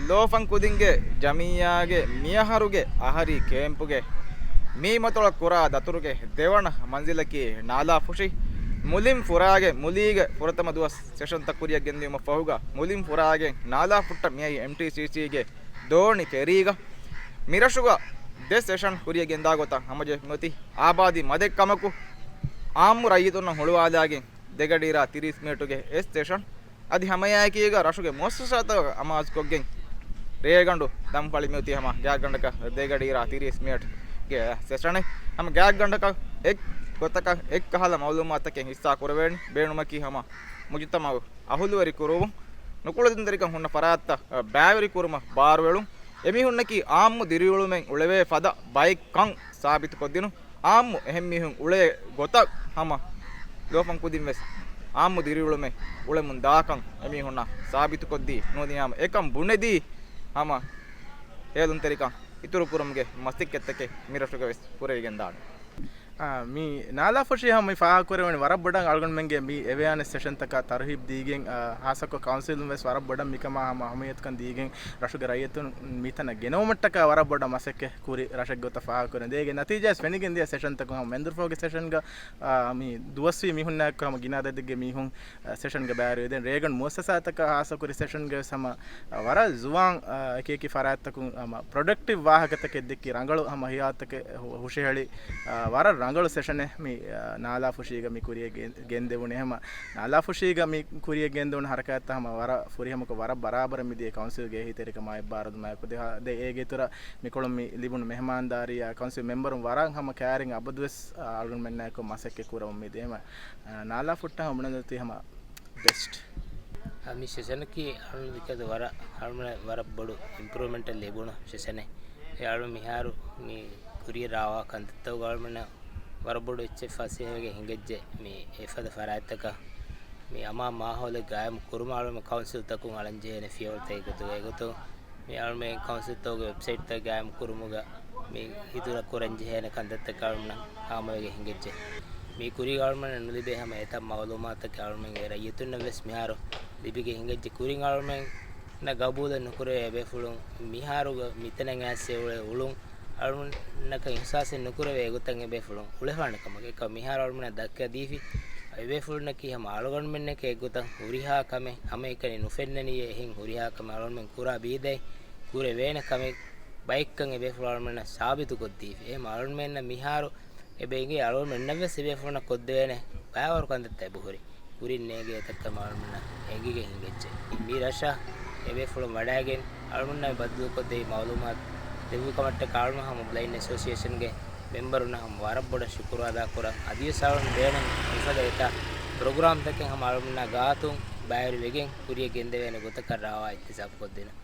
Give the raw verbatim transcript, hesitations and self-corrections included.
ލޯފަން ކުދިންގެ ޖަމިއްޔާގެ މިއަހަރުގެ އަހަރީ ކޭމްޕުގެ މީ މަތޮޅަށް ކުރާ ދަތުރުގެ ދެވަނަ މަންޒިލަކީ ނާލާފުށި. މުލިން ފުރާގެ މުލީގެ ފުރަތަމަ ދުވަސް ސެޝަންތައް ކުރިއަށް ގެންދިއުމަށް ފަހުގަ މުލިން ފުރާގެން ނާލާފުއްޓަށް މިއައީ އެމްޓީސީސީގެ ދޯނި ފެރީގަ. މިރަށުގަ ދެ ސެޝަން ކުރިއަށް ގެންދާ ގޮތަށް ހަމަޖެހިފައި އޮތީ އާބާދީ މަދެއް ކަމަކު، އާއްމު ރައްޔިތުންނަށް ހުޅުވާލާގެން ދެގަޑިއިރާ ތިރީސް މިނެޓުގެ އެއް ސެޝަން. އަދި ހަމައެއާއެކީގަ ރަށުގެ މުއައްސަސާތައް އަމާޒުކޮށްގެން ރޭގަނޑު ދަންފަޅި މިއޮތީ ހަމަ ގާތްގަނޑަކަށް ދެގަޑިއިރާ ތިރީސް މިނެޓްގެ ސެޝަނެއް. ހަމަ ގާތްގަނޑަކަށް އެއް ގޮތަކަށް އެއްކަހަލަ މައުލޫމާތަކެއް ހިއްސާ ކުރެވޭނެ ބޭނުމަކީ ހަމަ މުޖުތަމައު އަހުލުވެރި ކުރުވުން، ނުކުޅެދުންތެރިކަން ހުންނަ ފަރާތްތައް ބައިވެރި ކުރުމަށް ބާރުއެޅުން، އެމީހުންނަކީ އާއްމު ދިރިއުޅުމެއް އުޅެވޭ ފަދަ ބައެއްކަން ސާބިތުކޮށްދިނުން. އާއްމު އެހެން މީހުން އުޅޭ ގޮތަށް ހަމަ ލޯފަން ކުދިން ވެސް އާއްމު ދިރިއުޅުމެއް އުޅެމުން ދާކަން އެމީހުންނަށް ސާބިތުކޮށްދީ ނުވަދިހަ އެކަން ބުނެދީ ހަމަ ހޭލުންތެރިކަން އިތުރު ކުރުމުގެ މަސައްކަތްތަކެއް މިރަށުގަ ވެސް ކުރެވިގެންދާނެ. އާ، މި ނާލާފުށި ހަމަ މި ފާހަގަކުރެވެނީ ވަރަށް ބޮޑަށް އަޅުގަނޑުމެންގެ މި އެވެއާނެސް ސެޝަންތަކާ ތަރުހީބް ދީގެން، އާ، ހާއްސަކޮށް ކައުންސިލުން ވެސް ވަރަށް ބޮޑަށް މިކަމާ ހަމަ އަހަމިއްޔަތުކަން ދީގެން ރަށުގެ ރައްޔިތުން މިތަނަށް ގެނައުމަށްޓަކާ ވަރަށް ބޮޑަށް މަސައްކަތް ކުރި ރަށެއް ގޮތަށް ފާހަގަކުރަން. ދޭގެ ނަތީޖާވެސް ފެނިގެން ދިޔަ ސެޝަންތަކުން ހަމަ މެންދުރުފަހުގެ ސެޝަންގަ، އާ، މި ދުވަސްވީ މީހުންނާއެކު ހަމަ ގިނަ އަދަދެއްގެ މީހުން ސެޝަންގެ ބައިވެރިވެދެން ރޭގަނޑު މުއައްސަސާތަކަށް ހާއްސަކުރި ސެޝަންގެ ވެސް ހަމަ ވަރަށް ޒުވާން، އާ، އެކިއެކި ފަރާތްތަކުން ހަމަ ޕްރޮޑަކްޓިވް ވާހަކަތަކެއް ދެއްކި ރަނގަޅު ހަމަ ހިޔާލުތަކެއް ހު-، ހުށަހެޅި، އާ، ވަރަށް ރަނގަޅު ސެޝަނެއް މި، އާ، ނާލާފުށީގަ މި ކުރިއަށް ގެ-، ގެންދެވުނީ. ހަމަ ނާލާފުށީގަ މި ކުރިއަށް ގެންދެވުނު ހަރަކާތްތައް ހަމަ ވަރަށް ފުރިހަމަކޮށް ވަރަށް ބަރާބަރަށް މިދިޔަ ކައުންސިލްގެ އެހީތެރިކަމާ އެއްބާރުލުމާއެކު ދެ ހާ-، ދެ އޭގެ އިތުރަށް މިކޮޅުން މި ލިބުނު މެހެމާންދާރީއާ ކައުންސިލް މެމްބަރުން ވަރަށް ހަމަ ކައިރިން އަބަދުވެސް، އާ، އަޅުގަނޑުމެންނާއެކު މަސައްކަތް ކުރަމުން މިދިޔަ. އާ، ނާލާފުށި ހަމަ ބުނެދީ ހަމަ ބެސްޓް. އާ، މި ސެޝަނަކީ އަޅުގަނޑު ދެކެ ވަރަށް އަޅުގަނޑު ވަރަށް ބޮޑު އިމްޕްރޫވްމަންޓެއް ލިބުނު ސެޝަނެއް. އެ އަޅުގަނޑު މިހާރު މި ކުރިއަށް ރާވާ ކަންތައްތަކުގަ އަޅުގަނޑު ވަރަށް ބޮޑު އެއްޗެއް ފަސޭހަވެގެން ހިނގައްޖެ. މި އެފަދަ ފަރާތްތަކަށް މި އަމާން މާހައުލެއް ގާއިމު ކުރުމަށް އަޅުގަނޑު ކައުންސިލްތަކުން އަޅަންޖެހޭނެ ފިޔަވަޅުތައް އެގޮތުގަ އެގޮތުން މި އަޅުމެން ކައުންސިލްތަކުގެ ވެބްސައިޓްތައް ގާއިމް ކުރުމުގަ މި އިތުރަށް ކުރަންޖެހޭނެ ކަންތައްތަކެއް އަޅުމެންނަށް ހާމަވެގެން ހިނގައްޖެ. މި ކުރީގަ އަޅުމެންނަށް ނުލިބޭ ހަމަ އެތައް މައުލޫމާތުތަކެއް އަޅުމެންގެ ރައްޔިތުންނަށް ވެސް މިހާރު ލިބިގެން ހިނގައްޖެ. ކުރިން އަޅުމެންނަށް ގަބޫލެއް ނުކުރެވޭ އެބޭފުޅުން މިހާރުގަ މިތަނަށް އައިސް އުޅޭ އުޅުން އަޅުމެންނަކަށް އިހްސާސެއް ނުކުރެވޭ އެގޮތަށް އެބޭފުޅުން އުޅެފާނެ ކަމަށް އެކަ މިހާރު އަޅުމެންނަށް ދައްކަދީފި އެބޭފުޅުންނަކީ ހަމަ އަޅުގަނޑުމެންނެކޭ އެއްގޮތަށް ހުރިހާ ކަމެއް ހަމައެކަނި ނުފެންނަނީ އެހެން ހުރިހާ ކަމެއް އަޅުގަނޑުމެން ކުރާ ބީދައި ކުރެވޭނެ ކަމެއް ބައެއްކަން އެބޭފުޅުން އަޅުމެންނަށް ސާބިތުކޮށްދީފި. އެހެން އަޅުމެންނަށް މިހާރު އެބަ އެނގޭ އަޅުގަނޑުމެންނަށްވެސް އެބޭފުޅުންނަށް ކޮށްދެވޭނެ ބައިވަރު ކަންތައްތައް އެބަހުރި. ކުރިން ނޭނގޭ އެތައް ކަމެއް އަޅުގަނޑުމެންނަށް އެނގިގެން ހިނގައްޖެ. މި ރަށަށް އެބޭފުޅުން ވަޑައިގެން އަޅުގަނޑުމެންނާ ބައްދަލުކޮށްދެވި މައުލޫމާތު ދެއްވި ކަމަށްޓަކާ އަޅުގަނޑު ހަމަ ބްލައިންޑް އެސޯސިއޭޝަންގެ މެމްބަރުންނަށް ހަމަ ވަރަށް ބޮޑަށް ޝުކުރު އަދާކުރަން. އަދިވެސް އަޅުގަނޑު ބޭނުން މިފަދަ އެތައް ޕްރޮގްރާމްތަކެއް ހަމަ އަޅުގަނޑުމެންނާ ގާތުން ބައިވެރިވެގެން ކުރިއަށް ގެންދެވޭނެ ގޮތަކަށް ރާވާ އިންތިޒާމް ކޮށްދޭނަން.